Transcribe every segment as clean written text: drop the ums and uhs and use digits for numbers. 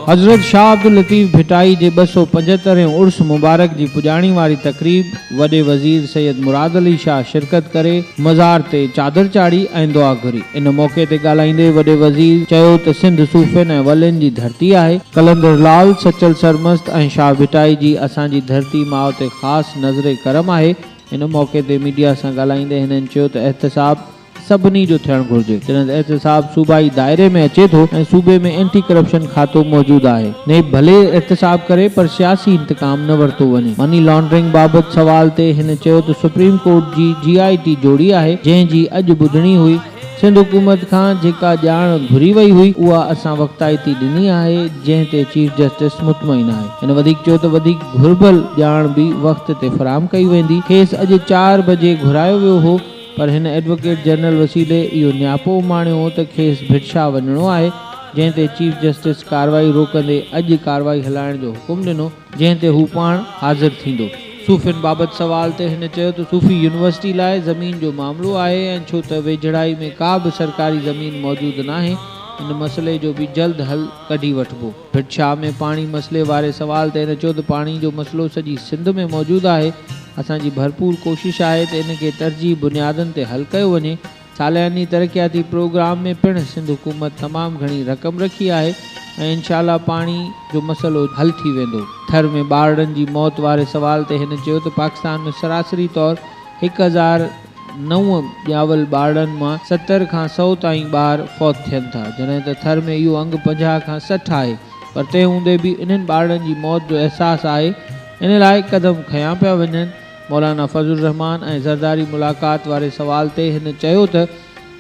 حضرت شاهه عبداللطيف ڀٽائي جي 275 هين عرس مبارڪ جي پڄاڻي واري تقريب وڏي وزير سيد مراد علي شاهه شرڪت ڪري مزار تي چادر چاڙهي ۽ دعا گهري. ان موقعي تي ڳالهائيندي وڏي وزير چيو ته سنڌ صوفين ۽ ولين جي ڌرتي آهي، قلندر لال، سچل سرمست ۽ شاهه ڀٽائي جي اسان جي ڌرتي ماء تي خاص نظر ڪرم آهي. ان موقعي تي ميڊيا سان ڳالهائيندي هنن چيو ته احتساب سڀني جو ٿيڻ گهرجي، جڏهن ته احتساب صوبائي دائري ۾ اچي ٿو ۽ صوبي ۾ اينٽي ڪرپشن کاتو موجود آهي، نيب ڀلي احتساب ڪري پر سياسي انتقام نه ورتو وڃي. مني لانڊرنگ بابت سوال تي هن چيو ته سپريم ڪورٽ جي جي آء ٽي جوڙي آهي، جنهن جي اڄ ٻڌڻي هئي، سنڌ حڪومت کان جيڪا ڄاڻ گهري وئي هئي اها اسان وقتائتي ڏني آهي، جنهن تي چيف جسٽس مطمئن آهي. هن وڌيڪ چيو ته وڌيڪ گهربل ڄاڻ به وقت تي فراهم ڪئي ويندي، کيس اڄ چار بجي گهرايو ويو هو، پر هن ايڊووڪيٽ جنرل وسيلي اهو نياپو اماڻيو هو ته کيس ڀٽ شاهه وڃڻو آهي، جنهن تي چيف جسٽس ڪارروائي روڪندي اڄ ڪارروائي هلائڻ جو حڪم ڏنو، جنهن تي هو پاڻ حاضر ٿيندو. صوفين بابت سوال تي هن چيو ته صوفي يونيورسٽي لاء زمين جو معاملو آهي ۽ ڇو ته ويجهڙائي ۾ ڪا به سرڪاري زمين موجود ناهي، ان مسئلي جو به جلد حل ڪڍي وٺبو. ڀٽ شاهه ۾ پاڻي مسئلي واري سوال تي هن چيو ته پاڻي جو مسئلو سڄي سنڌ ۾ موجود آهي، اسان جي ڀرپور ڪوشش آهي ته ان کي ترجيح بنيادن تي حل ڪيو وڃي، سالياني ترقياتي پروگرام ۾ پڻ سنڌ حڪومت تمام گهڻي رقم رکي آهي ۽ انشاء الله پاڻي جو مسئلو حل ٿي ويندو. ٿر ۾ ٻارڙن جي موت واري سوال تي هن چيو ته پاڪستان ۾ سراسري طور 1009 ڄاول ٻارڙن مان 70 کان 100 تائين ٻار فوت ٿين ٿا، جڏهن ته ٿر ۾ اهو انگ 50 کان 60 آهي پر تنهن هوندي به انهن ٻارڙن جي موت جو احساس آهي ان لاء قدم کنيا پيا وڃن. مولانا فضل الرحمان ۽ زرداري ملاقات واري سوال تي هن چيو ته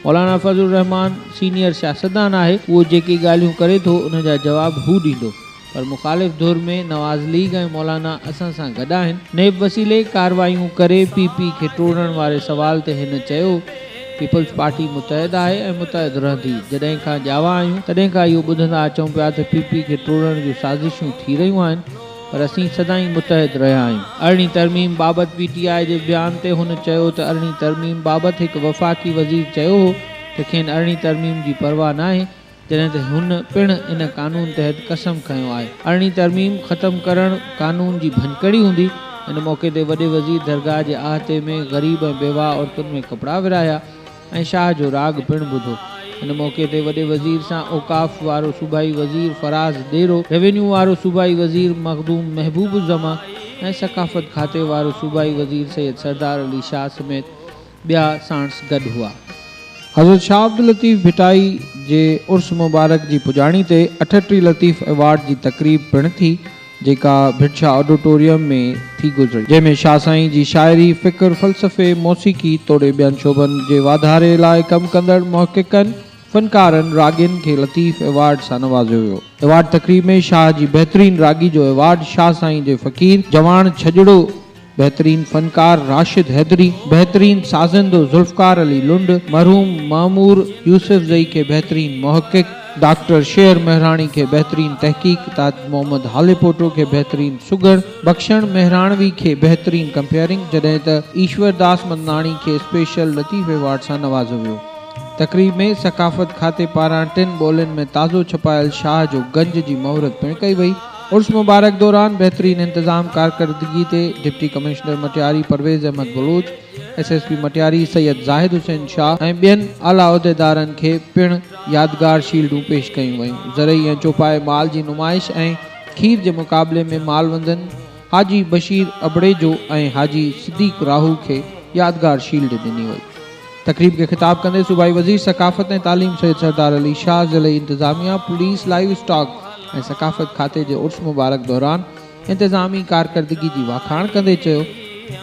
مولانا فضل الرحمان سينيئر سياستدان آهي، اهو جيڪي ڳالهيون ڪري ٿو ان جا جواب هو ڏيندو پر مخالف ڌر ۾ نواز ليگ ۽ مولانا اسان سان گڏ آهن. نيب وسيلي ڪارروايون ڪري پي پي کي ٽوڙڻ واري سوال تي هن چيو پيپلز پارٽي متحد آهي ۽ متحد رهندي، جڏهن کان ڄاوا آهيون تڏهن کان اهو ٻڌندا اچون پيا ته پي پي کي ٽوڙڻ جون سازشون ٿي رهيون آهن، پر اسين سدائين متحد رهيا آهيون. ارڙهين ترميم بابت پي ٽي آء جي بيان تي هن چيو ته ارڙهين ترميم بابت هڪ وفاقي وزير چيو هو ته کين ارڙهين ترميم جي پرواهه ناهي جڏهن ته هن پڻ ان قانون تحت قسم کنيو آهي. ارڙهين ترميم ختم ڪرڻ قانون جي ڀڃڪڙي هوندي. ان موقعي تي وڏي وزير درگاهه جي احاطي ۾ غريب ۽ بيواهه عورتن ۾ ڪپڙا ورهايا. ۽ شاهه جو راڳ پڻ ٻڌو. ان موقعي تي وڏي وزير سان اوقاف وارو صوبائي وزير فراز ڏيرو، روينيو وارو صوبائي وزير مخدوم محبوب الزمان ۽ ثقافت کاتي وارو صوبائي وزير سيد سردار علي شاهه سميت ٻيا ساڻس گڏ هئا. حضرت شاهه عبداللطيف ڀٽائي جي عرس مبارڪ جي پڄاڻي تي 38 لطيف ايوارڊ جي تقريب پڻ ٿي. جيڪا ڀٽ شاهه آڊيٽوريم ۾ ٿي گذري، جنهن ۾ شاهه سائين جي شاعري، فڪر، فلسفي، موسيقي توڙي ٻين شعبن جي واڌاري لاء ڪم ڪندڙ محققن، فنڪارن، راڳين کي لطيف ايوارڊ سان نوازيو ويو. ايوارڊ تقريب ۾ شاهه جي بهترين راڳي جو ايوارڊ شاهه سائين جي فقير جواڻ ڇڄڙو، بهترين فنڪار راشد حيدري، بهترين سازندو ذوالفقار علي لنڊ، مرحوم معمور يوسفزئي کي بهترين محقق، ڊاڪٽر شير مهراڻي کي بهترين تحقيق، تاج محمد هاليپوٽو کي بهترين سگهڙ، بخشڻ مهراڻوي کي بهترين ڪمپيئرنگ، جڏهن ته ايشور داس مدناڻي کي اسپيشل لطيف ايوارڊ سان نوازيو ويو. تقريب ۾ ثقافت کاتي پاران ٽن ٻولين ۾ تازو ڇپايل شاهه جو گنج جي مهورت پڻ ڪئي وئي. عرس مبارڪ دوران بهترين انتظام ڪارڪردگي تي deputy commissioner Matiari Parvez Ahmed Baloch, S S P Matiari Syed Zahid Hussain Shah ۽ ٻين اعليٰ عهديدارن کي پڻ يادگار شيلڊون پيش ڪيون ويون. زرعي ۽ چوپائي مال جي نمائش ۽ کير جي مقابلي ۾ مالوندن حاجي بشير ابڙيجو ۽ حاجي صديق راهو کي يادگار شيلڊ ڏني وئي. تقريب کي خطاب ڪندي صوبائي وزير ثقافت ۽ تعليم سيد سردار علي شاهه، ضلعي انتظاميا، پوليس، لائيو اسٽاڪ ۽ ثقافت کاتي جي عرس مبارڪ دوران انتظامي ڪارڪردگي جي واکاڻ ڪندي چيو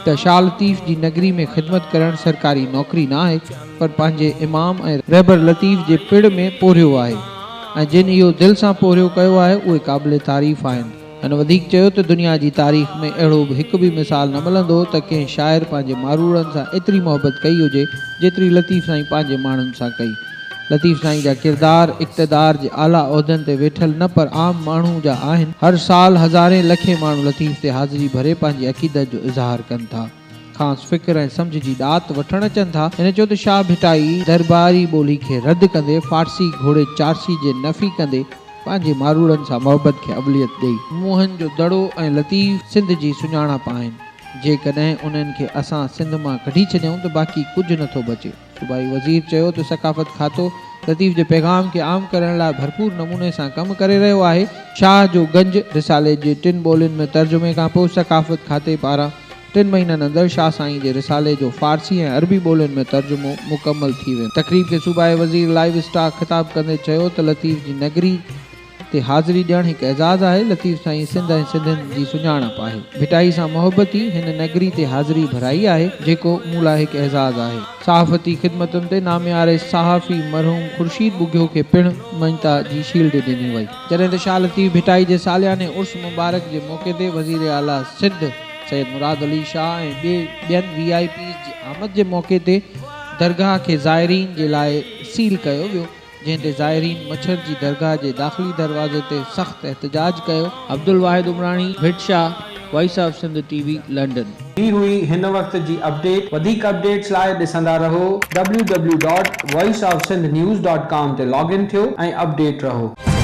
ته شاهه لطيف جي نگري ۾ خدمت ڪرڻ سرڪاري نوڪري نه آهي پر پنهنجي امام ۽ رهبر لطيف جي پڙ ۾ پورهيو آهي ۽ جن اهو دل سان پورهيو ڪيو آهي اهي قابل تعريف آهن. هن وڌيڪ چيو ته دنيا جي تاريخ ۾ اهڙو به هڪ به مثال نه ملندو ته ڪنهن شاعر پنهنجي ماروئڙن سان ايتري محبت ڪئي هجي جيتري لطيف سائين پنهنجي ماڻهن سان ڪئي. لطيف سائين جا ڪردار اقتدار جي اعليٰ عهدن تي ويٺل نه پر عام ماڻهو جا آهن. هر سال هزارين لکين ماڻهو لطيف تي حاضري ڀري پنهنجي عقيدت جو اظهار ڪن ٿا. کانئس فڪر ۽ سمجهه جي ڏات وٺڻ اچن ٿا. هن چيو ته شاهه ڀٽائي درٻاري ٻولي کي رد ڪندي فارسي گهوڙي چارسي جي نفي ڪندي پنهنجي ماروئڙن سان محبت کي اوليت ڏئي. موهن جو دڙو ۽ لطيف سنڌ جي سڃاڻپ آهن، جيڪڏهن انهن کي اسان سنڌ مان ڪڍي ڇڏيون ته باقي ڪجهه نٿو بچي. صوبائي وزير چيو ته ثقافت کاتو لطيف جي پيغام کي عام ڪرڻ لاء ڀرپور نموني سان ڪم ڪري رهيو آهي. شاهه جو گنج رسالي جي ٽن ٻولين ۾ ترجمي کانپوء ثقافت کاتي پاران ٽن مهينن اندر شاهه سائين جي رسالي جو فارسي ۽ عربي ٻولين ۾ ترجمو مڪمل ٿي ويندو. تقريب کي صوبائي وزير لائيو اسٽاڪ خطاب ڪندي چيو ته لطيف جي نگري تي حاضري ڏيڻ هڪ اعزاز آهي، لطيف سائين سنڌ ۽ سنڌين جي سڃاڻپ آهي. ڀٽائي سان محبت ئي هن نگري تي حاضري ڀرائي آهي، جيڪو مون لاء هڪ اعزاز آهي. صحافتي خدمتن تي نامياري صحافي مرحوم خورشيد ٻگهيو کي پڻ مڃتا جي شيلڊ ڏني وئي. جڏهن ته شاهه لطيف ڀٽائي جي سالياني عرس مبارڪ جي موقعي تي وزير اعليٰ سنڌ سيد مراد علي شاهه ۽ ٻين وي آء پيز جي آمد جي موقعي تي درگاهه کي زائرين جي لاء سيل ڪيو ويو، جنهن تي زائرين مڇر جي درگاهه جي داخلي دروازي تي سخت احتجاج ڪيو. Abdul Wahid Umrani, Bhit Shah, voice of Sindh T V, London. هي هئي هن وقت جي اپڊيٽ وڌيڪ اپڊيٽس لاء ڏسندا رهو W W dot voice of Sindh news dot com تي لاگ ان ٿيو ۽ اپڊيٽ رهو.